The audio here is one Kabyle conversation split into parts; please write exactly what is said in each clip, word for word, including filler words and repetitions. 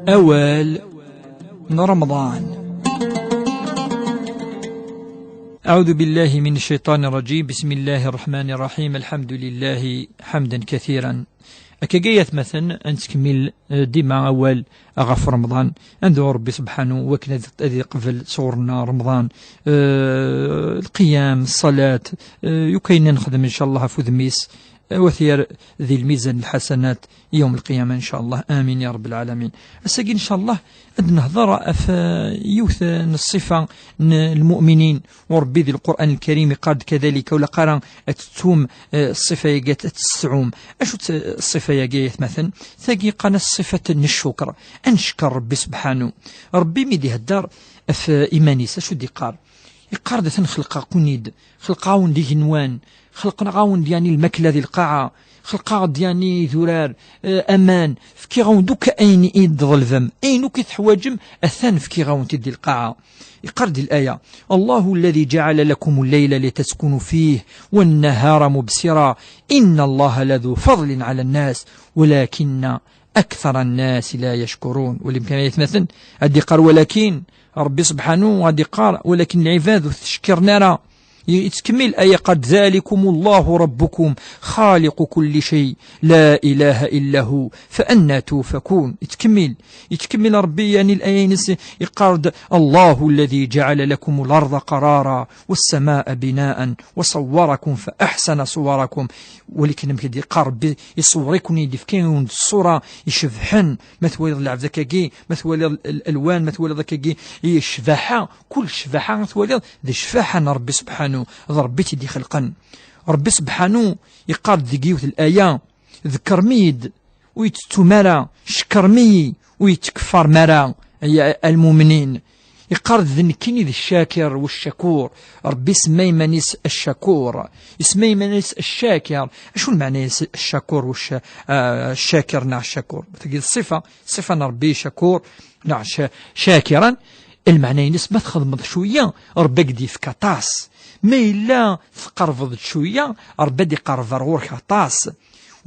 Awal n Remḍan. أعوذ بالله من الشيطان الرجيم. بسم الله الرحمن الرحيم. الحمد لله حمدا كثيرا. Akka ay atmaten, ad nettkemmil, eh, dima awal ɣef Remḍan. Ad nedɛu Rebbi subḥanu wakken ad, ad iqbel sɣur-nneɣ Remḍan. Eh, lqiyam, ṣṣalat, eh, yakk ayen nexdem, ncallah, ɣef udem-is, eh, ad t-yerr di lmizan lḥasanat yawm lqiyama, ncallah. Amin ya Rebbi lɛalamin. Ass-agi, ncallah, ad nehder ɣef, eh, yiwet, eh, n ṣṣifa n lmu'minin. U Rebbi di Lqur'an Lkarim iqqar-d kadalik, ur ilaq ara ad tettum, eh, ṣṣifa-yagi ad tt-tesɛum. Acu-tt, eh, ṣṣifa-yagi, ay atmaten? Tagi qqaren-as ṣṣifat n ccuker. Ad neckeṛ Rebbi subḥanu. Rebbi mi d-ihedder ɣef, eh, iman-is, acu d-iqqar? Iqqar-d: "Atan xelqeɣ-ken-id, xelqeɣ-awen-d igenwan, xelqeɣ-awen-d, yani, lmakla di lqaɛa, xelqeɣ-d, yani, idurar, eh, aman, fkiɣ-awen-d akk ayen i d-tḍelbem, ayen akk i teḥwaǧem, atan fkiɣ-awen-t-id di lqaɛa." Iqqar-d di laya: "الله الذي جعل لكم الليل لتسكنوا فيه والنهار مبصرا إن الله لذو فضل على الناس ولكن أكثر الناس لا يشكرون." Wali kan, ay atmaten, ad d-iqqar walakin, Rebbi subḥanu ad d-iqqar: "Walakin lɛibad ur ttcekkiren ara." Yettkemmil aya, iqqar-d: "ذلكم الله ربكم خالق كل شيء لا إله إلا هو فأنى تؤفكون." Yettkemmil, yettkemmil Rebbi, yani, laya-ines, iqqar-d: "الله الذي جعل لكم الأرض قرارا والسماء بناء وصوركم فأحسن صوركم." Wali kan amek i d-iqqar Rebbi: "Iṣewwer-iken-id, ifka-wen-d ṣṣura icebḥen." Ma twaliḍ lɛebd akkagi, ma twaliḍ l-, l-, alwan, ma twaliḍ akkagi i ccbaḥa, kul ccbaḥa twaliḍ d ccbaḥa n Rebbi subḥanu, d Rebbi i tt-id-ixelqen. Rebbi subḥanu iqqar-d deg yiwet laya: "Ḍekkrem-iyi-d, ur yi-tettum ara, cekkrem-iyi, ur yi-tkeffarem ara, ay a lmumnin." Iqqar-d: "D nekkini d ccakir u ccakur." Rebbi isemma iman-is Ccakur, isemma iman-is Ccakir. Acu lmeɛna-is Ccakur u cca-, ah, Ccakir neɣ Ccakur? Tagi d ṣṣifa, ṣṣifa n Rebbi, Ccakur neɣ cca-, Ccakiran. Lmeɛna-ines, ma txedmeḍ cwiya, Rebbi ad k-d-yefk aṭas. Ma yella tqerrbeḍ-d cwiya, Rebbi ad iqerreb ar ɣur-k aṭas.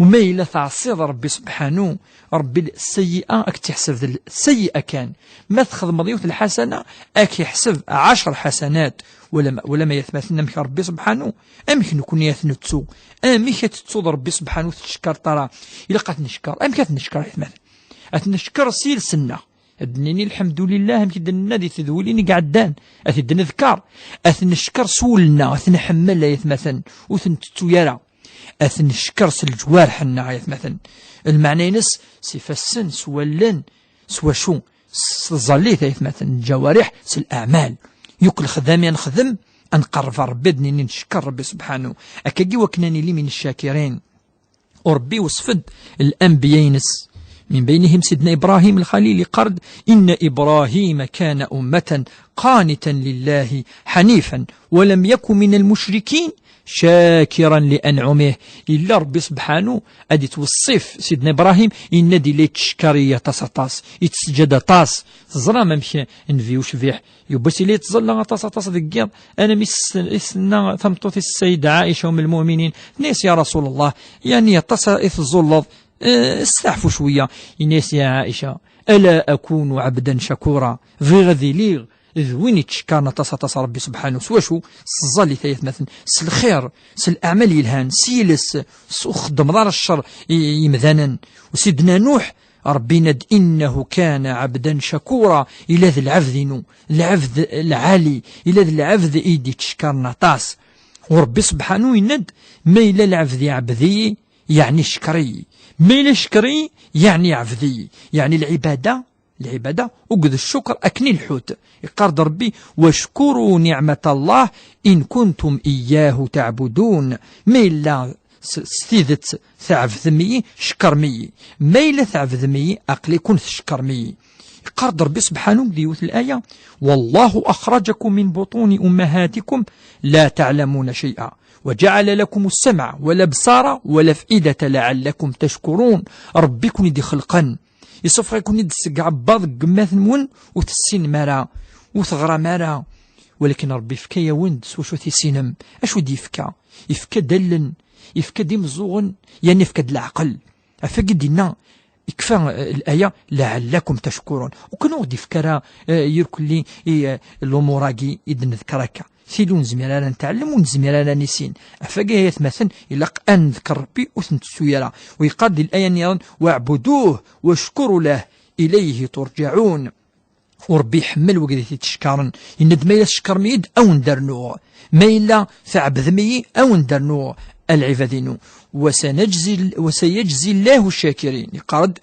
U ma yella teɛṣiḍ Rebbi subḥanu, Rebbi sayyi'a ad k-tt-iḥseb d sayyi'a kan. Ma txedmeḍ yiwet lḥasana, ad k-iḥseb ɛecr ḥasanat. Wala ma, wala ma, ay atmaten, amek Rebbi subḥanu, amek nekni ad t-nettu? Amek ad tettuḍ Rebbi subḥanu, ur tettcekkareḍ ara? Ilaq ad t-neckeṛ. Amek ad t-neckeṛ, ay atmaten? Ad t-neckeṛ s yiles-nneɣ. Ad d-nini: "Lḥemdulillah", amek i d-nenna di tedwilin i iɛeddan. Ad t-id-nedkeṛ. Ad t-neckeṛ s wul-nneɣ, ad t-nḥemmel, ay atmaten, ur t-nettettu ara. Ad t-neckeṛ s leǧwareḥ-nneɣ, ay atmaten. Lmeɛna-ines, s ifassen, s wallen, s wacu? S tẓallit, ay atmaten, lǧawariḥ, s leɛmal. Yakk lexdam i nexdem, ad nqerreb ɣer Rebbi, ad d-nini neckeṛ Rebbi subḥanu. Akkagi wakken ad nili min ccakirin. U Rebbi iwṣef-d lanbiya-ines. Min baynihim Sidna Ibrahim Lxalil, iqqar-d: "إن إبراهيم كان أمة قانتا لله حنيفا ولم يك من المشركين شاكرا لأنعمه." Yella Rebbi subḥanu ad ittweṣṣif Sidna Ibrahim, yenna-d yella yettcekkar-iyi aṭas, aṭas, yettseǧǧad aṭas. Teẓram amek Nnbi ucbiḥ yewwi-s yella yettẓalla aṭas, aṭas deg yiḍ, alammi s-, i s-tenna tameṭṭut-is Sayyidat Ɛica, Umm lmuminin, tenna-yas: "Ya Rasul Allah, yani aṭas i teẓẓulleḍ, eh, steɛfu cwiya." Yenna-yas: "Ya Ɛica, ألا أكون عبدا شكورا؟" Bɣiɣ ad iliɣ d win yettcekkaren aṭas, aṭas Rebbi subḥanu. S wacu? S tẓallit, ay atmaten, s lxir, s leɛmal yelhan, s yiles, s ur txeddmeḍ ara ccer i, i yimdanen. U Sidna Nuḥ, Rebbi yenna-d: "إنه كان عبدا شكورا." Yella d lɛebd-inu, lɛebd lɛali, yella d lɛebd i d-yettcekkaren aṭas. U Rebbi subḥanu yenna-d: "Ma yella lɛebd iɛebd-iyi, yeɛni icekkeṛ-iyi. Ma yella icekkeṛ-iyi, yeɛni iɛebd-iyi." Yeɛni lɛibada, lɛibada akked ccuker akken i lḥut. Iqqar-d Rebbi: "واشكروا نعمة الله إن كنتم إياه تعبدون." Ma yella s, s tidet tɛebdem-iyi, cekkrem-iyi. Ma yella tɛebdem-iyi, aql-iken tcekkrem-iyi. Iqqar-d Rebbi subḥanu di yiwet laya: "والله أخرجكم من بطون أمهاتكم لا تعلمون شيئا وجعل لكم السمع والأبصار والأفئدة لعلكم تشكرون." Rebbi i ken-id-ixelqen, isuffeɣ-iken-id seg ɛebbaḍ n yemma-twen, ur tessinem ara, ur teɣram ara. Walakin Rebbi yefka-yawen-d s wacu tissinem. Acu d-yefka? Yefka-d allen, yefka-d imeẓẓuɣen, yerna yefka-d leɛqel. Ɣef wagi d-yenna: Ikfa, eh, laya, "Laɛallakum tackurun." Ukan ur ɣ-d-ifka ara, eh, yirkelli i, eh, lumuṛ-agi i d-nedker akka. Tili ur nezmir ara netɛellem, ur nezmir ara nissin. Afagi ay atmaten, ilaq ad nedker Rebbi, ur t-nettettu ara. U yeqqar di laya nniḍen, "Waɛbuduh, wackuru lah, ilayhi turǧaɛun." U Rebbi iḥemmel wigad i t-ittcekkaren. Yenna-d, "Ma yella tcekkṛem-iyi-d, a wen-d-rnuɣ. Ma yella tɛebdem-iyi, a wen-d-rnuɣ a lɛibad-inu." Wasanajzi-, wasayajzi llahu cakirin. Yeqqar-d,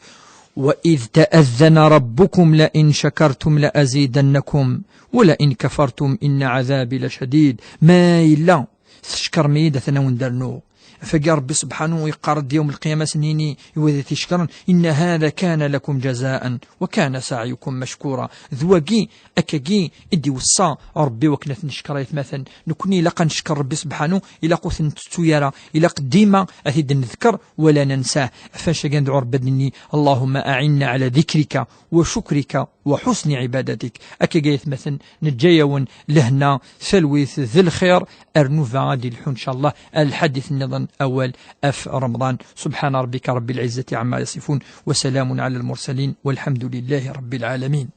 "Wa id taadana rabbukum la in shakartum la azidannakum, wa la in kafartum inna azabi la shadid." Ma yella tcekkṛem-iyi-d, atan a wen-d-rnuɣ. Afagi Rebbi subḥanu yeqqar-d yawm lqiyama, a s-nini i wid i t-icekkṛen, "Inna hada kana lakum jazaan, wa kana saɛyukum mashkura." D wagi, akkagi i d-iweṣṣa Rebbi wakken ad t-neckeṛ ay atmaten. Nekni ilaq ad neckeṛ Rebbi subḥanu, ilaq ur t-nettettu ara, ilaq dima ad t-id-nedker wala nansa. Ɣef wannect-agi ad nedɛu Rebbi ad nini, "Allahumma aɛinna ala dikrika wa cukrika wa ḥusni ɛibadatik." Akkagi ay atmaten, neǧǧa-yawen lehna, talwit d lxir, ar nnuba ad d-ilḥu ncallah ar lḥadit nniḍen awal af Remḍan. Subḥana rabbika rabbil izzati ɛamma yasifun, wa salamun ala lmursalin, walḥamdu lillahi rabbil ɛalamin.